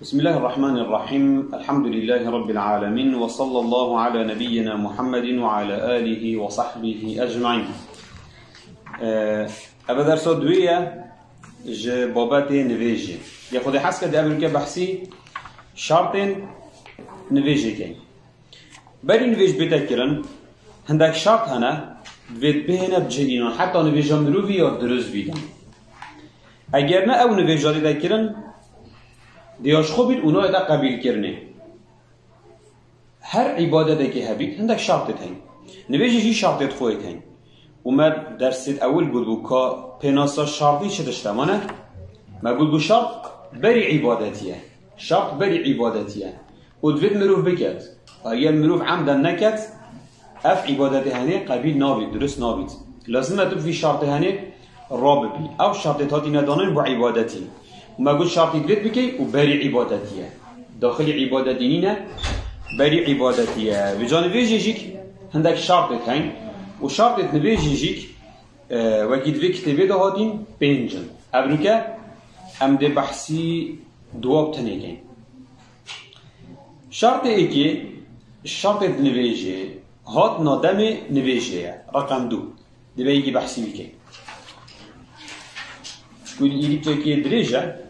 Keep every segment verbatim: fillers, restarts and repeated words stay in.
بسم الله الرحمن الرحيم. الحمد لله رب العالمين. وصلى الله على نبينا محمد وعلى آله وصحبه أجمعين. Ee, eve dersa duyê ye ji babetê nivêjê. Ya Xwedê hes kir, di ev rûke behsî şartên nivêjê keyin. Berî nivêj bête kirin, hindek şart hene, divê bihêne bi cih înan, heta nivêja mirovî ya dirust bîtin. Eger ne ew nivêja dête kirin, dê ya ji xwe bît û nayê te qebîlkirinê. Her îbadetekê hebît, hindek şartêt heyî. Nivêjê jî şartêt xwe yêt heyî. Û me dersêt ewil gotbû ka pênasa şartî çi tişt e, mane? Me gotbû şart berî îbadetî ye. Şart berî îbadetî ye. Û divêt mirov biket. Eger mirov emden neket, ev îbadetê henê qebîl nabît, dirust nabît. Lazim e tu vî şartê henê rabibî. Ew şartê hatîne danên bo îbadetî. Û me got şartî divêt bikey û berî îbadetî ye. Daxilî îbadetî nîne, berî îbadetî ye. Vêca nivêjê jîk hindek şartêt heyn. Û şartêt nivêjê jîk, e, wekî di vê kitêbê de hatîn pênc in. Ev rûke em dê behsî duwa bi tenê keyin. Şartê êkê, şartê di nivêjê, hatina demê nivêjê ye. Reqem du. Divê yekî behsî bike. Çku îrîkekê dirêj e.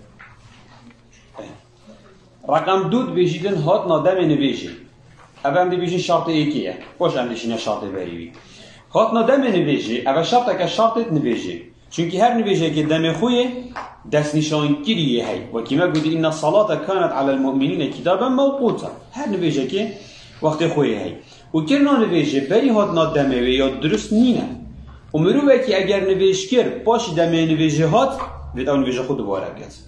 Reqem du dibêjîtin hatina demê nivêjê. Ev em dibêjin şartê êkê ye. Paş em dişîne şartê berî wî. Hatina demê nivêjê, ev e şarteke şartê di nivêjê. Çunkî her nivêjekê demê xwe yê destnîşankirî yê hey. Wekî me gotî, "Inna salate kanet alel mu'minîne kitaben mewquta." Her nivêjekê wextê xwe yê hey. Û kirina nivêjê berî hatina demê wê ya dirust nîne. Û mirovekî eger nivêj kir, paşî demê nivêjê hat, vêt ew nivêja xwe dubare biket.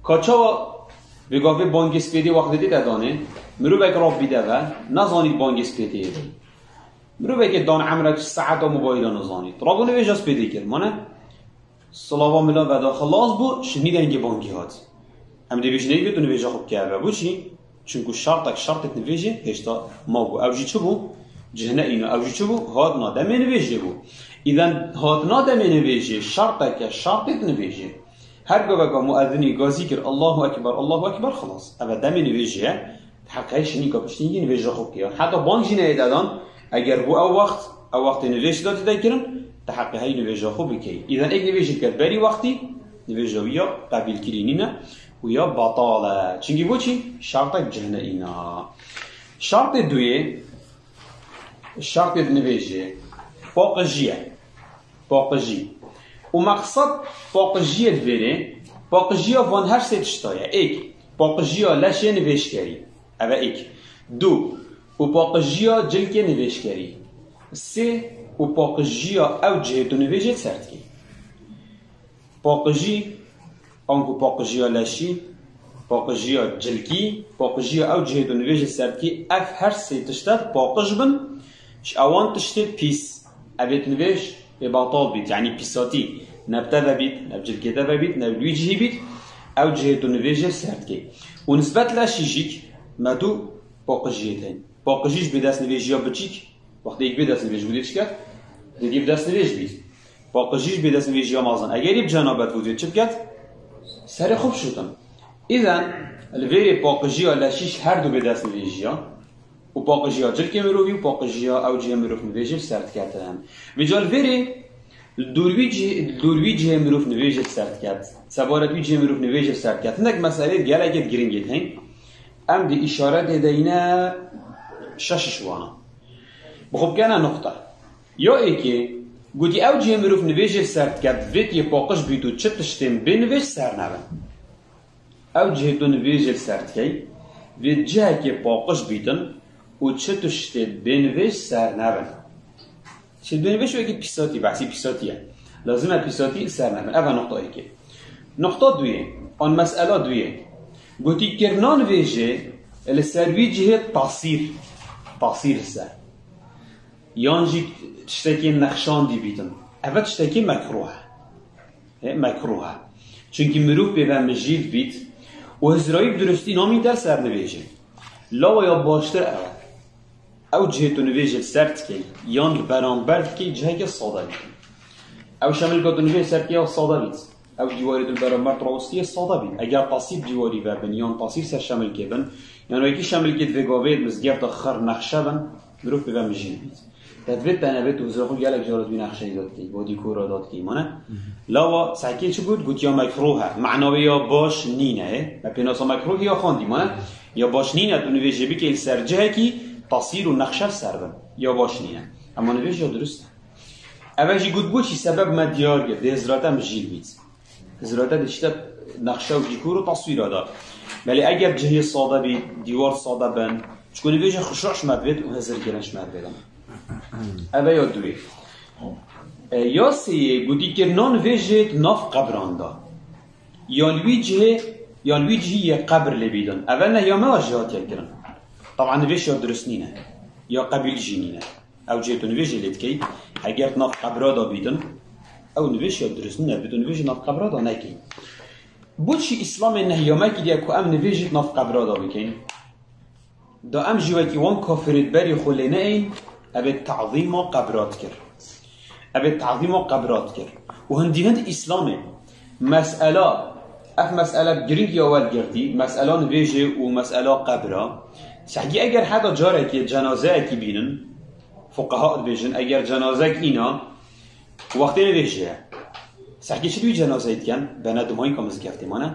Ka çawa vê gavê bangê spêdê wextê dê te danê, mirovek rabî deve, nezanît bangê spêdê yê. Mirovekê dan emre çi saeta mobayla nezanît. Rabû nivêja spêdê kir, mane? Silava mila veda xilas bû, şinî dengê bangî hat. Em dê bêjin, neyvê tu nivêja xwe bike eve. Bo çi? Çunku şartek şartêt nivêjê hêşta mabû. Ew jî çi bû? Cih neîna. Ew jî çi bû? Hatina demê nivêjê bû. Îden hatina demê nivêjê şarteke şartêt nivêjê. Her gaveka muezinî gazî kir, "Allahu Ekber, Allahu Ekber", xilas. Eve demê nivêjê ye. Heqê hey şinîka piştî yî nivêja xwe bike. Heta bang jî neyê te dan, eger bû ew wext, ew wextê nivêj datî te kirin, te heqê hey nivêja xwe bikey. Îden êk nivêj biket berî wextî, nivêja wî ya qebîlkirî nîne û ya betal e. Çunkî bo çi? Şartek cih neîna. Şartê duyê, şartê di nivêjê, paqijî ye. Paqijî. Û meqsed paqijiyê li vêrê, paqijiya van her sê tişta ye. Êk, paqijiya leşê nivêjkerî. Ev e êk. Du, û paqijiya cilkê nivêjkerî. Sê, û paqijiya ew cihê tu nivêjê ser dikî. Paqijî, anku paqijiya leşî, paqijiya cilkî, paqijiya ew cihê tu nivêjê ser dikî, ev her sê tiştet paqij bin, ji ewan tiştê pîs, evêt nivêj ê betal bît, yanî pîsatî, ne bi te ve bît, ne bi cilkê te ve bît, ne bi wî cihî bît, ew cihê tu nivêjê ser dikê. Û nisbet leşî jîk me du paqijiyê tên. Paqijî ji bê destnivêjiya biçîk, wextê yek bê destnivêj bû dê çi ket? Dê dê bi destnivêj bît. Paqijî ji bê destnivêjiya mezin. Eger yê bi cenabet bû dê çi biket? Serê xwe bişutin. Îden, li vêrê paqijiya leşî ji her du bê destnivêjiya û paqijiya cilkê mirovî û paqijiya ew cihê mirov nivêjê li ser diketin. Vêca li vêrê li dûr wî cihê, li dûr wî cihê mirov nivêjê li ser diket. Sebaret wî cihê mirov nivêjê li ser diket. Hindek meselê gelekê giringê heyî. Em dê îşaretê deyne şeş ji wana. Bi xwe bikene nuqte. Ya êkê, gotî ew cihê mirov nivêjê li ser diket, vêt yê paqij bît û çi tiştên bê nivêj ser nebin. Ew cihê tu nivêjê li ser dikey, vê cihekê paqij bîtin û çi tu ştêt bê nivêj ser nebin. Ştêt bê nivêj wekî pîsatî, behsî pîsatî ye. Lazim e pîsatî li ser nebin. Ev e nuqta yekê. Nuqta duyê, an mesela duyê. Gotî kirina nivêjê li ser wî cihê tasîr, tasîr li ser. Yan jî tiştekê nexşandî bîtin. Ev e tiştekê mekruh e. He, mekruh e. Çunkî mirov pê ve mijîl bît û hizrayî bi dirustî namîn te li ser nivêjê. Lawa ya baştir ew e. Ew cihê tu nivêjê li ser dikey, yan li beramber dikey cihekê sade bît. Ew şemilka tu nivêj ser dikey ya sade bît. Ew dîwarê di beraber rawestiyê sade bît. Eger tasîr dîwarî vebin, yan tasîr ser şemilkê bin, yan wekî şemilkê di vê gavê mizgefta xir nexşe bin, mirov pê ve mijîl bît. Te divê te nebê tu hizra xwe gelek cara di wî nexşeyê de dikey, bo dîkora de dikey, mane? Lawa sekê çi got? Got ya mekruh e. Mena wê ya baş nîne, e? Me pênasa mekruh ya xwendî, mane? Ya baş nîne, tu nivêjê bikey li ser cihekî tasîr û nexşe li ser bin. Ya baş nîne. Ema nivêj ya dirust e. Eve jî got, bo çi sebeb me diyar kir, dê hizra te mijîl bît. Hizra te dişte nexşe û dîkor û taswîra de. Belê eger cihê sade bî, dîwar sade bin, çiku nivêjê xişû ji me divêt û hizir kirin ji me divêt. Eve ya duwê. E, ya sêyê, gotî kirina nivêjê di nav qebran de. Yan wî cihê, yan wî cihî yê qebr lê bîdin. Eve nehya me wa jî hatiye kirin. Taban nivêj ya dirust nîne. Ya qebîl jî nîne. Ew cihê tu nivêjê lê dikey, eger di nav qebra de bîdin, ew nivêj ya dirust nîne, bi tu nivêjê nav qebra de nekey. Bo çi Îslamê nehya me kiriye ku em nivêjê di nav qebra de bikeyn? Da em jî wekî wan kafirê di berî xwe lê neyn, ev ê tazîma qebra dikir. Ev ê tazîma qebra dikir. Û hindî hind Îslamê mesela, ev mesela giring ya welgirtî, mesela nivêjê û mesela qebra. Sehgî eger heta carekê cenazeyekî bînin, fuqeha dibêjin, eger cenazek îna, wextê nivêjê ye. Sehgî çi di wî cenazeyê dikin? Bene dumahîka mizgeftê mane.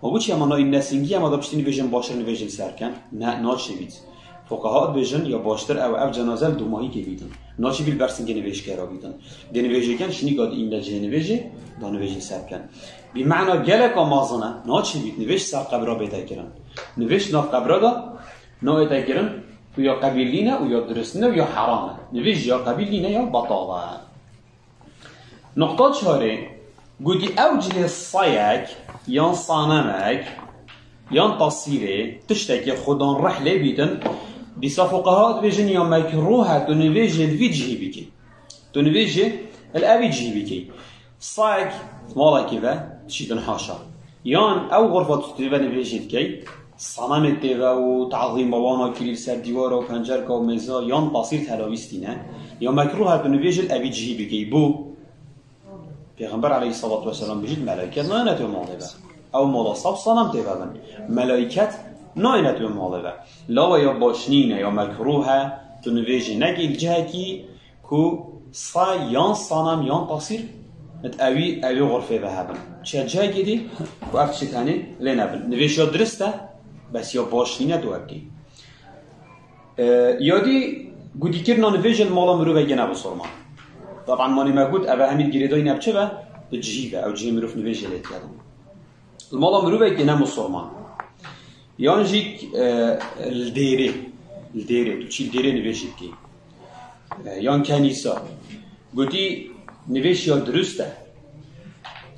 Ma bo çi ema nayîn ne singî, ema da piştî nivêjin baştir nivêjin ser ken? Ne, naçêbît. Fuqeha dibêjin ya baştir ew, ev cenaze li dumahîkê bîtin. Naçêbî li ber singê nivêjkera bîtin. Dê nivêjê ken şinîka di înde cihê nivêjê, da nivêjin ser ken. Bi mena geleka mezin e, naçêbît nivêj ser qebra bête kirin. Nivêj nav qebra da nayête kirin û ya qebîl nîne û ya dirust nîne û ya heram e. Nivêj ya qebîl nîne ya betal e. Nuqta çarê, gotî ew cihê sayek, yan sanemek, yan tasîrê, tiştekê xudan rih lê bîtin, dîsa fuqeha dibêjin ya mekruh e, tu nivêjê li vî cihî bikî. Tu nivêjê li evî cihî bikî. Sayek, malekê ve, dişîtin haşa. Yan ew xurfa tu tê ve nivêjê dikey, Sanamê tê ve û tazîma wana kirî li ser dîwara û pencerka û mêza yan tasîr telavîstî ne, ya mekruh e tu nivêjê li evî cihî bikey. Bo Pêxember aleyhissalatu vesselam bijît, melaiket nayêne tu malê ve. Ew mala sab sanam tê ve bin. Melaiket nayêne tu malê ve. Lawa ya baş nîne, ya mekruh e tu nivêjê nekî li cihekî ku say yan sanam yan tasîr di evî, evî xurfê ve hebin. Çi cihekê dî ku ev tiştê tenê lê nebin. Nivêj ya dirist e, bes ya baş nîne tu wekî. E, ya dî gudîkirina nivêjê li mala mirovekê ne bisorman. Taban manê me got, eve hemî girêdayî ne bi çi ve? Bi cihî ve. Ew cihê mirov nivêjê lê diketin. Li mala mirovekê ne misorman. Yan jî, e, li dêrê, li dêrê, tu çî li dêrê nivêjî dikî. E, yan kenîsa. Gotî, nivêj ya dirust e.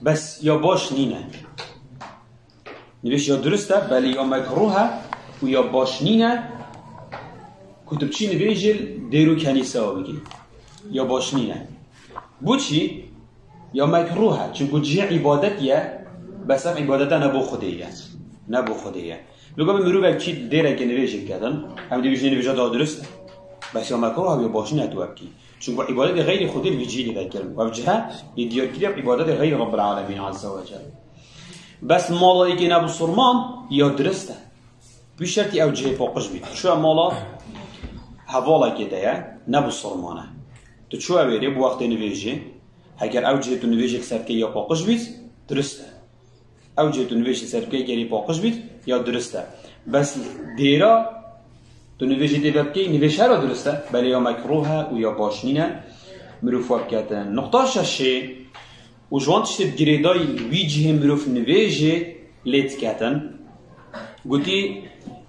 Bes ya baş nîne. Nivêj ya dirust e, belê ya mekruh e û ya baş nîne. Ku tu biçî nivêjê dêr û kenîsa bikî. Ya baş nîne. Bo çî? Ya mekruh e. Çunku cihê îbadet ye, bes ev îbadete ne bo Xwedê ye. Ne bo Xwedê ye. Lûka bi mirovek çî dêrekê nivêjê ketin, em dibêjin nivêja da dirust e. Bes ya mekruh e, ya baş nîne tu wekî. Çunku îbadetê xeyrî Xwedê li vî cihê lê vekirin. Ev cihe yê diyarkirî ev îbadetê xeyrî Rabbil Alemin Azze ve Celle. Bes mala yekê ne bisorman ya dirust e. Bi şertî ew cihê paqij bît. Çûye mala hevalekê te ye, ne bisorman e. Tu çûye wêrê bi wextê nivêjê, heger ew cihê tu nivêjê li ser dikey ya paqij bît, dirust e. Ew cihê tu nivêjê li ser dikey gerî paqij bît, ya dirust e. Bes dêra tu nivêjê tê ve bikey, nivêj hera dirust e, belê ya mekruh e û ya baş nîne mirov we biketin. Nuqta şeşê, û ji wan tiştê bi girêdayî wî cihê mirov nivêjê lê diketin. Gotî,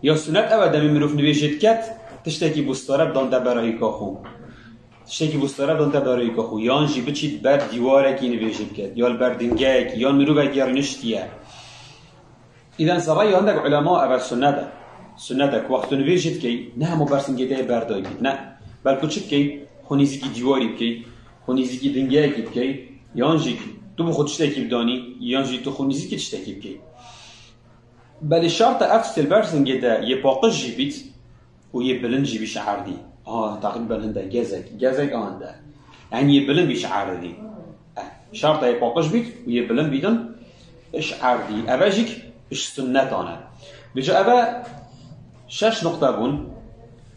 ya sunet ew e demê mirov nivêjê diket, tiştekî bistare bidan te berayîka xwe. Tiştekî bistare bidan te berayîka xwe. Yan jî biçît ber dîwarekî nivêjê biket. Ya li ber dingeyekî, yan mirovek ya rûniştiye. Îden serrayî hindek ulema ev e sunnet e. Sunnet e ku wext tu nivêjê dikey, ne hema ber singê te yê berdayî bît. Ne. Belku çi dikey? Xwe nîzîkî dîwarî bikey, xwe nîzîkî dingeyekî bikey, yan jî tu bi xwe tiştekî bidanî, yan jî tu xwe nîzîkî tiştekî bikey. Belê şert e ev tiştê li ber singê te yê paqij jî bît û yê bilind jî bî ji erdî. Aha, teqrîben hinde gezek, gezek a hinde. Yanî yê bilind bî ji erdî. Eh. Şertê yê paqij bît û yê bilind bîtin, ji erdî. Eve jîk ji sunnetan e. Vêca eve şeş nuqte bûn,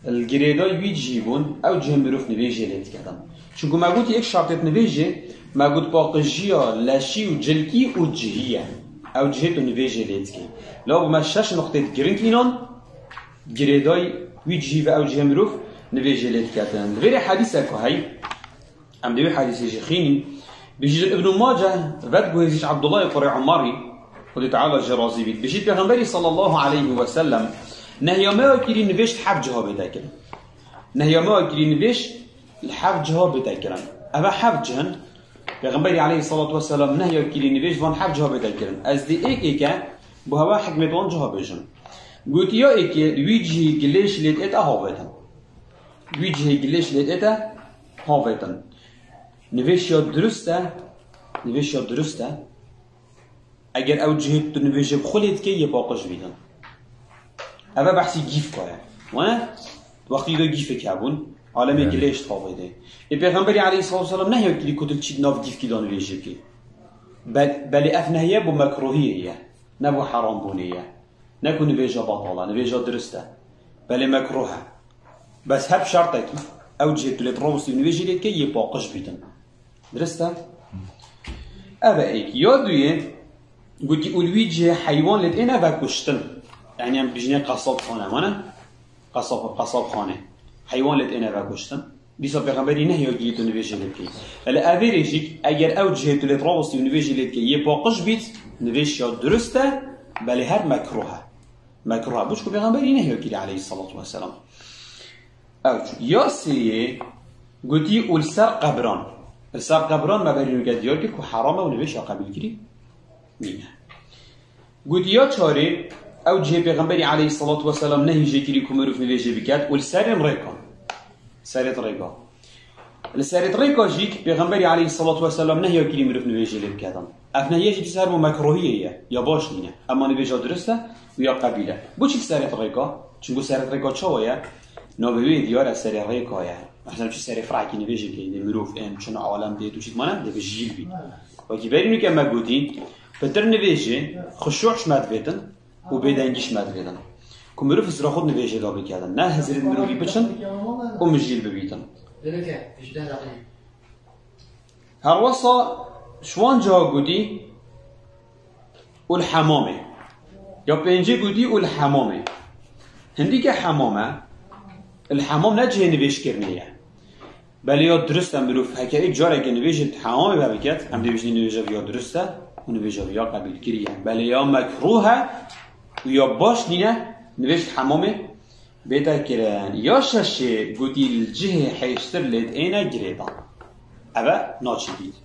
li girêdayî wî cihî bûn, ew cihê mirov nivêjê lê diketin. Çunku me gotî yek şertê nivêjê, me got paqijiya leşî û cilkî û cihî ye. Ew cihê tu nivêjê lê dikî. Lewma me şeş nuqtê giring înan, girêdayî wî cihî ve ew cihê mirov nivêjê lê diketin. Li vêrê hedîsek ku heyî, Em dê wî hedîsê jî xînîn. Bijî Ibn Mace vedguhêzî ji Abdullahê kurê Umarî, Xwedê Teala jê razî bît. Bijî Pêxemberî sallallahu aleyhi ve sellem nehya me ya kirî nivêj heft ciha bête kirin. Nehya me ya kirî nivêj li heft ciha bête kirin. Eve heft cih in. Pêxemberî aleyhissalatu vesselam nehya kirî nivêj van heft ciha bête kirin. Ez dê êk êke bo hewa hikmet wan ciha bêjim. Gotiya êkê li wî cihî gilêş lê dête havêtin. Wî cihê gilêş lê dête havêtin. Nivêj ya durist e, nivêj ya durist e. Eger ew cihê tu nivêjê bi xwe lê dikê, yê paqij bîtin. Eve behsî gîfka ye. Wane? Wextî de gîfek hebûn, alemê Belê. gilêş dixavêdê. Ê Pêxemberî aleyhissalatu vesselam nehya kirî ku tu çît nav gîfkî de nivêjê bikî. Be-, belê ev nehye bo mekruhiyê ye. Ne bo heranbûnê ye. Ne ku nivêja betal e, nivêja durist e. Belê mekruh e. Bes heb şertekî, ew cihê tu lê rawestî û nivêjê lê dikê, yê paqij bîtin. Durist e? Ev e êk. Ya duyê, gotî û li wî cihê heywan lê dêne vekuştin. Yani em bijîne qesabxane, wane? Qesab-, qesabxane. Heywan lê dêne vekuştin. Dîsa Pêxemberî nehya kirî tu nivêjê lê bikî. Lê evêrê jî, eger ew cihê tu lê rawestî û nivêjê lê dikê, yê paqij bît, nivêj ya durist e, belê her mekruh e. Mekruh e. Bo çi ku Pêxemberî nehya kirî aleyhissalatu vesselam. Ew çû. Ya sêyê, gotî û li ser qebran. Li ser qebran me berî nûke diyar kir ku heram e û nivêj ya qebîl kirî nîne. Gotî ya çarê, ew cihê Pêxemberî aleyhissalatu vesselam nehî jê kirî ku mirov nivêjê biket û li serên rêkan. Serêt rêka. Li serêt rêka jî Pêxemberî aleyhissalatu vesselam nehya kirî mirov nivêjê lê biketin. Ev nehye jî dîsa her bo mekruhiyê ye, ya baş nîne. Ema nivêja durist e û ya qebîl e. Bo çi serêt rêka? Çunku serêt rêka çawa ye? Navê wê diyar e, serê rêka ye. Mesela çi serê firekî nivêjê bikê, dê mirov ên çin alem dê tu çît mane, dê bi jîl bî. Wekî berî nûke me gotî, pitir nivêjê xuşû ji me divêtin û bêdengî ji me divêtin. Ku mirov hizra xwe nivêjê de biketin. Ne hizrên mirovî biçin û mijîl bibîtin. Herwesa ji wan ciha gotî û li hemamê. Ya pêncê gotî û li hemamê. Hindî ke hemam e, li hemam ne cihê nivêjkirinê ye. Belê ya durist e mirov heke êk careke nivêjê di hemamê ve biket, em dê bijî nivêja vî ya durist e û nivêja vî ya qebîlkirî ye. Belê ya mekruh e û ya baş nîne nivêj di hemamê bête kirin. Ya şeşê gotî li cihê hêştir lê dêne girêdan. Eve naçî bît.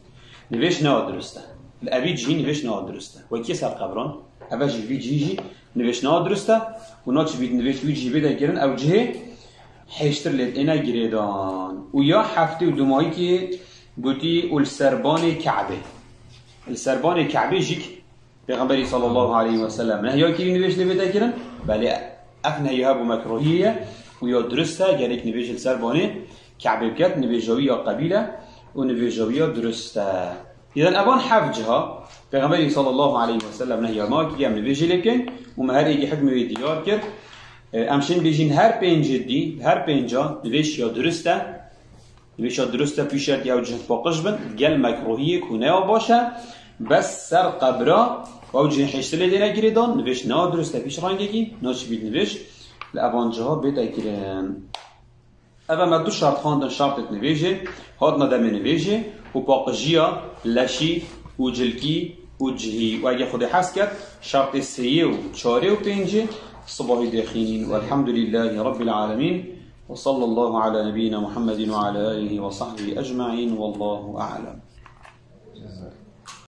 Nivêj ne ya durist e. Li evî cihî nivêj ne ya durist e. Wekî ser qebran, eve jî vî cihî jî nivêj ne ya durist e û naçî bît nivêj wî cihî bête kirin, ew cihê hêştir lê dêne girêdan. Û ya heftê û dumahîkê gotî û li serbanê Ke'bê. Li serbanê Ke'bê jîk Pêxemberî sallallahu aleyhi ve sellem nehya kirî nivêj lê bête kirin. Belê ev nehya hebû mekruhiyê ye û ya durist e, gerek nivêj li ser banê Ke'bê biket, nivêja wî ya qebîl e û nivêja wî ya durist e. Îdan evan heft ciha Pêxemberî sallallahu aleyhi ve sellem nehya me kiriye em nivêjê lê bikeyn û me her êkî hikmê wê diyar kir. E, em şên bêjîn her pêncê dî, her pênca nivêj ya durist e. Nivêja durist e, pîşertî ew cih paqij bin, gel mekruhiyê ku ne ya baş e, bes ser qebra ew cihê hêştir lê dêne girêdan, nivêj ne ya durist e, pîş rengekî, naçî bît nivêj li evan ciha bête kirin. Eve me du şert xwendin, şertê nivêjê, hatina demê nivêjê û paqijiya leşî û cilkî û cihî. Û eger Xwedê hez ket, şertê sêyê û çarê û pêncê sibahî dê xînîn. Welhamdulîllahî Rabbil alemîn. Ve sallallahu ala nebiyyina Muhammedin ve ala alihi ve sahbihi ecmaîn. Vallahu a'lem.